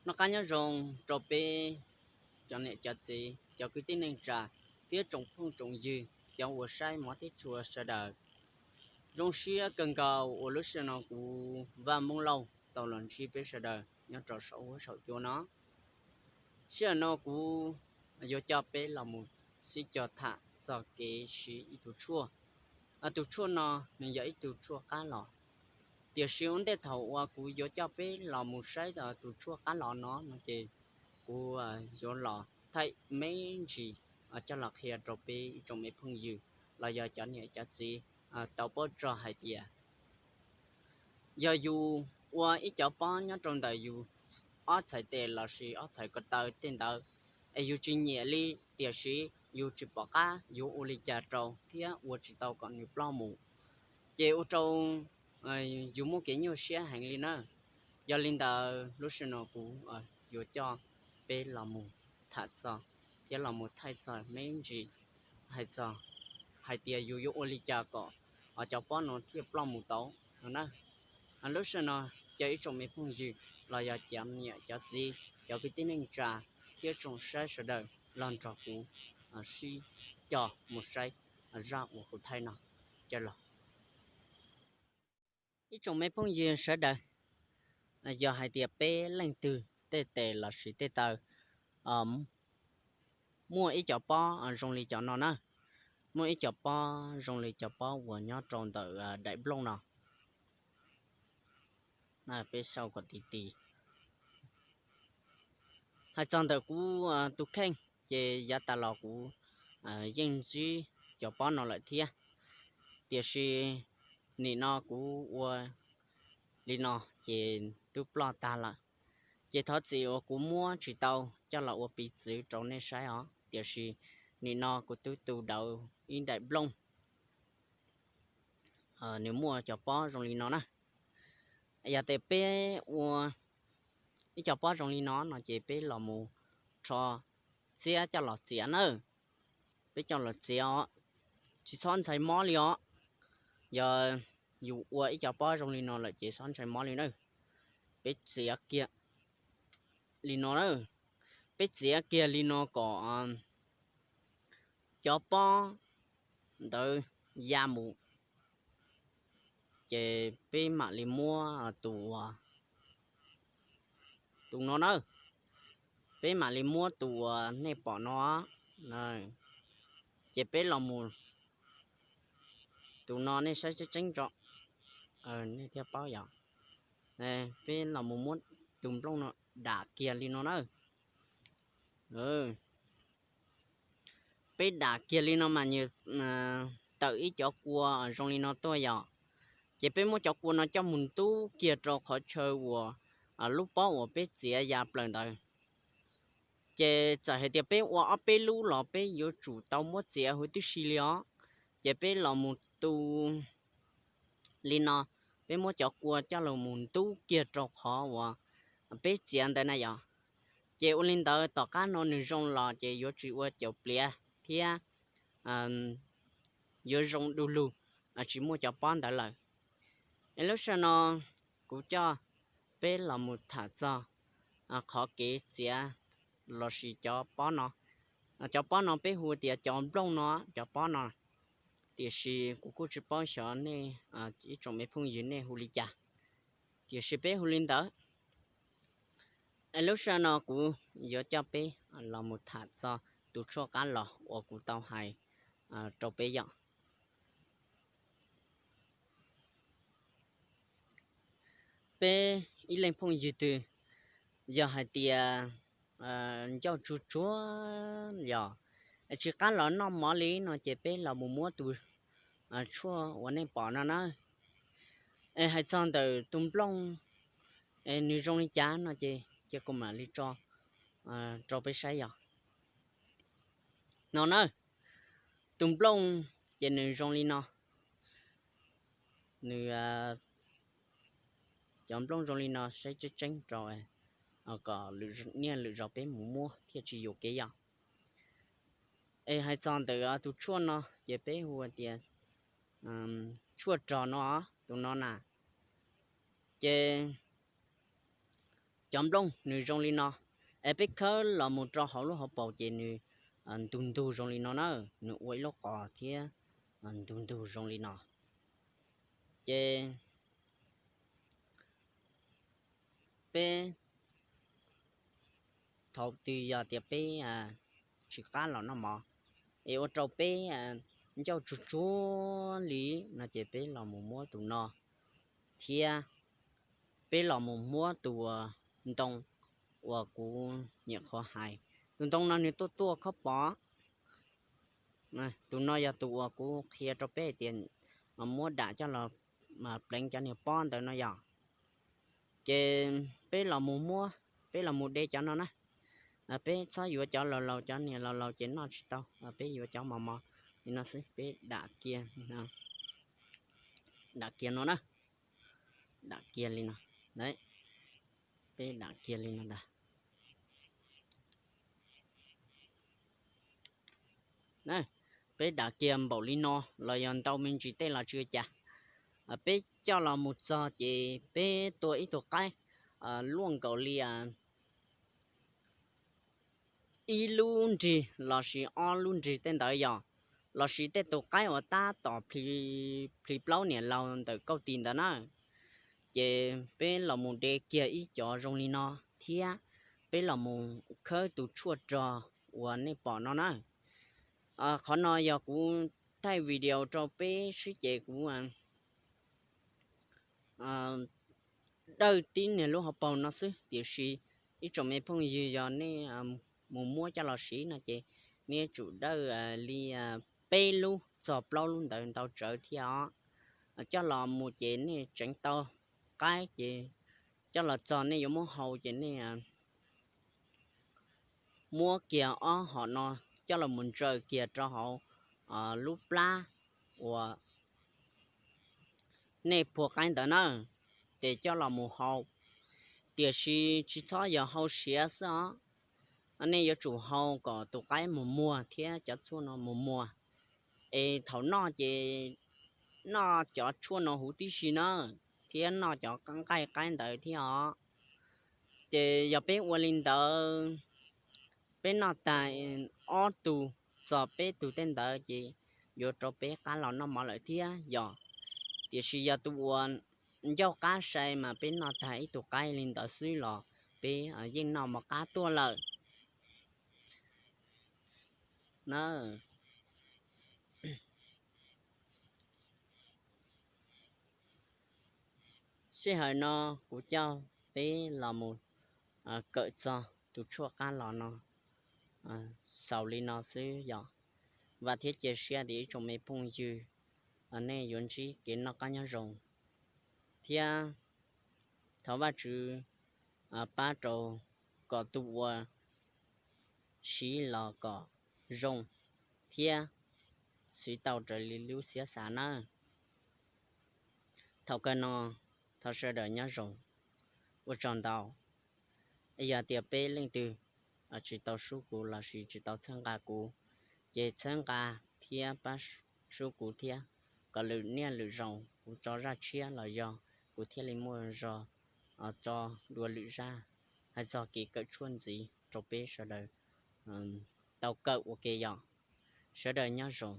Noj qab nyob zoo rau peb cov niam cov txiv, cov kwv tij neej tsa, thiab tsoom phooj tsoom ywg, cov uas saib mov thiab tshua sawv daws. Zoo siab kawg nkaus uas lub sij hawm no kuv Vaj Moob Lauj tau los ntsib peb sawv daws nyob rau saum huab saum cua no. Sij hawm no kuv yuav coj peb los mus sib cog tham txog kev siv ib tug tshuaj. Tus tshuaj no nws yog ib tug tshuaj qab los, tiam sis ua ntej thaum uas kuv yuav coj peb los mus saib tus tshuaj qab los no no ces kuv yuav los thaij me ntsis coj los qhia rau peb ib tsoom me phooj ywg los yog cov niam cov txiv tau paub txog hais tias yog yus ua ib cov pob nyob rau ntawm yus ob txhais tes lossis ob txhais ko taw tej ntawd, es yus tsis nyiam li, tiam sis yus tsis pom qab yuav ua li cas rau thiab ua tsis tau kom nws ploj mus, ces ua rau yus muaj kev nyuaj siab heev li na. Yog li ntawd lub sij hawm no kuv yuav coj peb los mus tham txog thiab los mus thaij txog me ntsis hais txog hais tias yus yuav ua li cas kom cov pob no thiaj ploj mus tau no na. Lub sij hawm no cov ib tsoom me phooj ywg los yog cov niam cov txiv, cov kwv tij neej tsa thiab tsoom saib sawv daws los nrog kuv sib cog mus saib zaj uas kuv thaij no. Coj los ib tsoom me phooj ywg sawv daws, yog hais tias peb leej twg tej tes lossis tej taw muaj ib co pob zoo li cov no na, muaj ib co pob zoo li cov pob uas nyob rau ntawm daim nplooj no, peb sau kom ti ti. Hais txog ntawm kuv tus kheej ces yav tas los kuv yeej ntsib cov pob no lawm thiab, tiam sis nim no kuv ua li no ces twb ploj tag lawm. Ces thov txim uas kuv muab tsis tau coj los ua piv txwv rau nej saib os, tiam sis nim no kuv twb tu daus ib daim nplooj nws muaj cov pob zoo li no na. Yog tias peb ua ib co pob zoo li no no ces peb los mus rho txiab coj los txiav na. Peb coj los txiav os, tsis txhob ntshai mob li os. Yog yus ua ib co pob zoo li no lawm ces txhob ntshai mob li na. Peb txiav kiag li no na, peb txiav kiag li no kom cov pob ntawd ya mus, ces peb mam li muab tus, tus no na, peb mam li muab tus uas nej pom no, ces peb los mus, tus no nej saib tseeb tseeb tso, nej thiaj paub yom. Peb los mus muab tus nplooj no dam kiag li no na. Peb dam kiag li no mas nws tawm ib cov kua zoo li no tuaj yom. Ces peb muab cov kua no coj mus ntub kiag rau qhov chaw uas lub pob uas peb txiav ya plaws ntawd. Ces txawm hais tias peb ua ob peb lub los peb yuav tsum tau muab txiav huv tib si li os. Ces peb los mus tu li no, peb muab cov kua coj los mus ntub kiag rau qhov uas peb txiav ntawd na yom. Ces ua li ntawd tom qab no nws zoo los ces yuav tsis ua caum pliav thiab yuav zoo du lug, tsis muaj cov pob ntawd lawm. Es lub sij hawm no kuv coj peb los mus tham txog qhov kev txiav lossis cov pob no. Cov pob no peb hu tias cov nplooj no, cov pob no, tiam sis kuv kuj tsis paub xyov nej ib tsoom me phooj ywg nej hu li cas, tiam sis peb hu li ntawd. Es lub sij hawm no kuv yuav coj peb los mus tham txog tus tshuaj qab los uas kuv tau hais rau peb yom. Peb ib leeg phooj ywg twg yog hais tias ncauj tsuag tsuag yog tsis qab los noj mov li no ces peb los mus muab tus tshuaj uas nej pom no na. Es hais txog ntawm tus nplooj, es nws zoo li cas no ces cia kuv mam li tso rau peb saib yom. No na, tus nplooj ces nws zoo li no. Nws, cov nplooj zoo li no saib tseeb tseeb rau kom niaj lwm zaus peb mus muab thiaj tsis yuam kev yom. Es hais txog ntawm tus tshuaj no ces peb hu tias tshuaj rog no, tus no na, ces Cov nplooj nws zoo li no, es peb khawb los mus rau hauv lub hauv paus ces nws ntug ntug zoo li no na, nws ua ib lub qos thiab ntug ntug zoo li no. Ces peb, thaum twg yog tias peb tsis qab los noj mov es ua rau peb ncauj tsuag tsuag li no ces peb los mus muab tus no, thiab peb los mus muab tus ntoo uas kuv nyuam qhuav hais. Tus ntoo no nws tuaj tuaj khob pov. Tus no yog tus uas kuv qhia rau peb hais tias muab dam coj los pleev cov niag pob ntawd no yog. Ces peb los mus muab, peb los mus de cov no na. Peb txhob yuav cov laus laus, cov niag laus laus ces noj tsis tau, peb yuav cov mos mos li no xwb, peb dam kiag, dam kiag no na, dam kiag li no, peb dam kiag li no ntag. Peb dam kiag npaum li no los yog ntau me ntsis tej los tsis ua cas. Peb coj los mus txog ces peb tua ib tug qaib luaj nkaus li ib lub nrig lossis ob lub nrig tej ntawd yog, lossis tej tus qaib uas tab tom plhis plaub niam laug ntawm kauj tis ntawd na. Ces peb los mus de kiag ib cov zoo li no thiab peb los mus khawb tus tshuaj rog uas nej pom no na. Qhov no yog kuv thaij video rau peb sib ces kuv dawj tib niag lub hauv paus no xwb, tiam sis ib tsoom me phooj ywg yog nej mus muab coj los siv no ces nej tsum dawj li peb lub txog plaub lub ntawd ntau tsawv thiab os. Coj los mus ces nej tseev tau qaib ces coj los txog nej yuav muab hau ces nej muab kiag ob hom no coj los mus ntsaws kiag rau hauv lub plab uas nej phua qaib ntawd na, ces coj los mus hau. Tiam sis tsis txhob yog hau siav xwb os, nej yuav tsum hau kom tus qaib mus muag thiab cov tshuaj no mus muag. Es thaum noj ces noj cov tshuaj no huv tib si na, thiab noj cov nqaij qaib ntawd thiab os. Ces yog peb ua li ntawd, peb noj tag ob tug txog peb tug tej ntawd ces yuav rau peb qab los noj mov lawm thiab yog. Tiam sis yog tus uas ncauj qab sai mas peb noj tag ib tug qaib li ntawd xwb los peb yeej noj mov qab tuaj lawm. Sij hawm no kuv coj peb los mus kawm txog tus tshuaj qab los no xaus li no xwb yog. Vam thiab cia siab tias ib tsoom me phooj ywg nej yuav ntsib kev noj qab nyob zoo thiab thov Vajtswv pab rau kom tus uas siv los kom zoo thiab siv tau raws li lub siab xav nawb. Thaum kawg no thov sawv daws nyob zoo, ua tsaug ntau. Yog tias peb leej twg tsis tau sub kuv lossis tsis tau txhawb nqa kuv, ces txhawb nqa thiab pab sub kuv thiab, kom lwm niaj lwm zaus kuv tso zaj tshiab los yog kuv thiaj li muaj zog tso dua lwm zaj hais txog kev kawm tshuaj ntxiv rau peb sawv daws tau kawm ua ke yom. Sawv daws nyob zoo.